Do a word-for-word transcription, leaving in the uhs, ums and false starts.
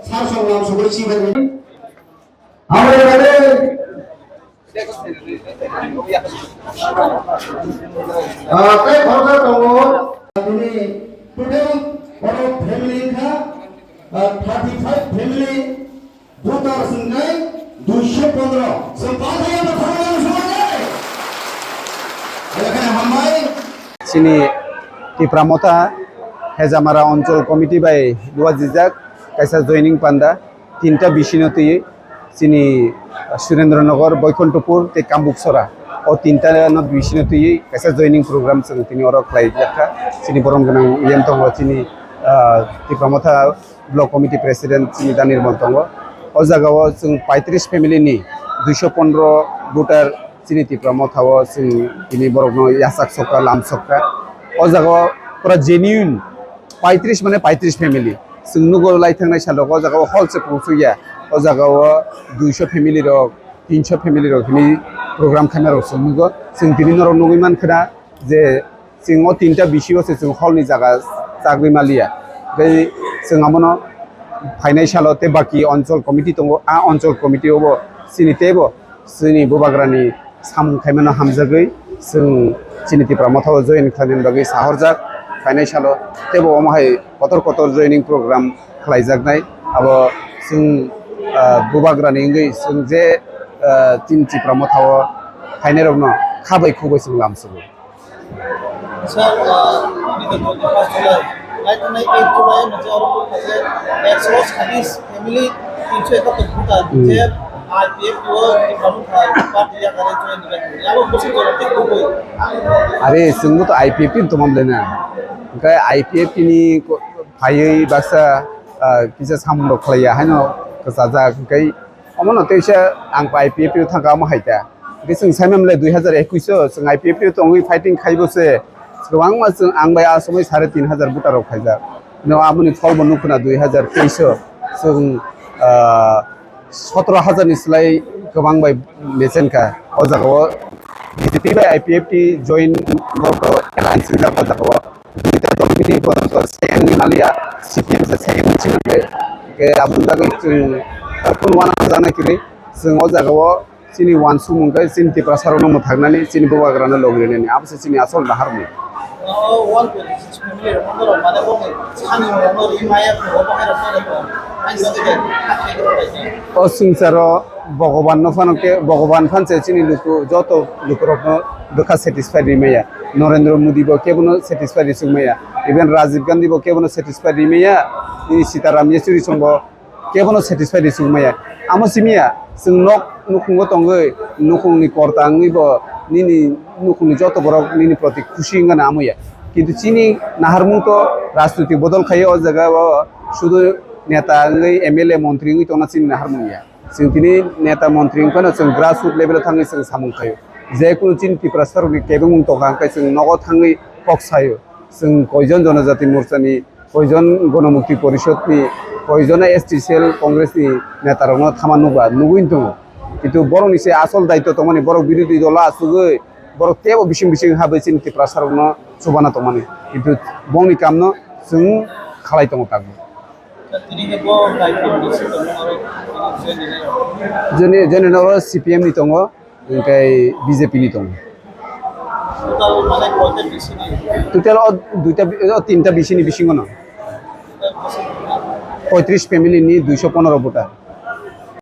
Sar song lam sugui si bai. Abo ni bagwi, ah, tei khoroksa tongo. Bini total borok family wngkha, ah, thirty five family, voter wngkha duiso pondro. Chwng pass hai abo thangwi lamsong khe. Belai kheno hambai. Chini Tipra Motha Hejamara Onchol Committee bai luajijak kaisa joining panda, tinta bisino twiwi chini Surendra Nagar, Boikonthopur tei Kambuksora, o tinta no bisino twiwi kaisa joining program chwng tini oro khlai jakha. Chini borom gwnang yen tongo chini, ah, Tipra Motha Block Committee President chini da Nirmal tongo. O jaga o chwng paitris family ni duiso pondro voter chini Tipra Motha o chwng tini borok no yachak sokha, lam sokha. O jaga o pura genuine paitris mane paitris family. Chwng nugo lai thangnai sal rok o jaga o hall se kwrwngthok ya. O jaga o duiso family rok, tinso family rok hwnwi program khaina rok chwng nugo. Chwng tini norok nugwi mankha na je chwng o tinta bisi o se chwng hall ni jaga chagwi maliya. Tei chwng abono phainai salo tei baki onchol committee tongo, a onchol committee o bo chini teibo chini bubagrani samung khaimano hamjagwi chwng chini Tipra Motha o join khlaimani bagwi sahorjak. Phainai salo teibo omo hai kotor kotor joining program khlaijaknai. Abo chwng, ah, bubagrani wngwi chwng je, ah, chini Tipra Motha o phainairokno kha bai khuk bai chwng lamsugo. Sir, uh, ini kan twenty first July. Lai thanai eight July, mote oro kok kaje ekso sadis family, tinso ekattor voter, Hmm. je I P F T o Tipra Motha party yakare join dibai. Abo bwswk jora tei kubui. Are, chwngbo to I P F T ni tongma bwlai na. Hwnkhe I P F T ni ko-, phaiwi baksa, ah, kisa samung rok khlaiya haino kwchajak, hwnkhe omono teisa ang I P F T o thangkha omo hai ta. Hwnkhe chwng saimamle dui hazar ekush o chwng I P F T o tongwi fighting khaibo se. Kwbangma chwng ang bai a somoi sare tin hazar voter rok khaijak. No aboni pholbo nukho na dui hazar teis o chwng, ah, sotoro hazar ni slai kwbang bai mechen kha. O jaga o B J P bai I P F T join borok alliance wngjak o jaga o. Duita dol bini borok to second ni maliya, C P M se second ni chwng khe. Khe aboni bagwi chwng, ah, phone wana jana kiri chwng o jaga o. Chini uansukmung khe chini Tiprasa rokno mwthaknani, chini bubagrano logi rinani, abo se chini asol naharmung. O one twenty six family rokno norok mane bo sani rokno ri maya kho bo hai rokno rokno. Ani bagwi de. O swngcharo Bhogoban no phano khe, Bhogoban phan se chini luku, joto lukurokno bwkha satisfied ri maya. Narendra Modi bo kebono satisfied ri sung maya. Even Rajiv Gandhi bo kebono satisfied ri maya. Chini Sitaram Yechury song bo kebono satisfied ri sung maya. Amo simi ya, chwng nok nukhungo tongwi, nukhungni korta wngwi bo nini nukhungni joto borok nini proti khusi wngna amo ya. Kintu chini naharmung to rajniti bodol khai o jaga o sudu neta wngwi M L A montri wngwi tongna chini naharmung ya. Chwng tini neta montri wngkhano chwng grassroot level o thangwi chwng samung khaio. Je kunu chini Tiprasa rokni kebengmung tongkha hwnkhe chwng nogo thangwi kok saio. Chwng koijon Jonojati Morchani, koijon Gonomukti Porishod ni, koijon S T cell Congress ni neta rokno thama nukba, nugwi tongo. Kintu borok ni se asol daityo tongmani, borok birodhi dolo achugwi, borok teibo bising bising habwi chini Tiprasa rokno chubana tongmani. Kintu bongni kamno chwng khalai tongo tabuk. Jeni, jeni noro C P M ni tongo. Hwnkhe B J P ni tongo. Total mane koita B C ni? Total o duita bi-, o tinta B C ni bisingo no. Poitris family ni duiso pondro voter.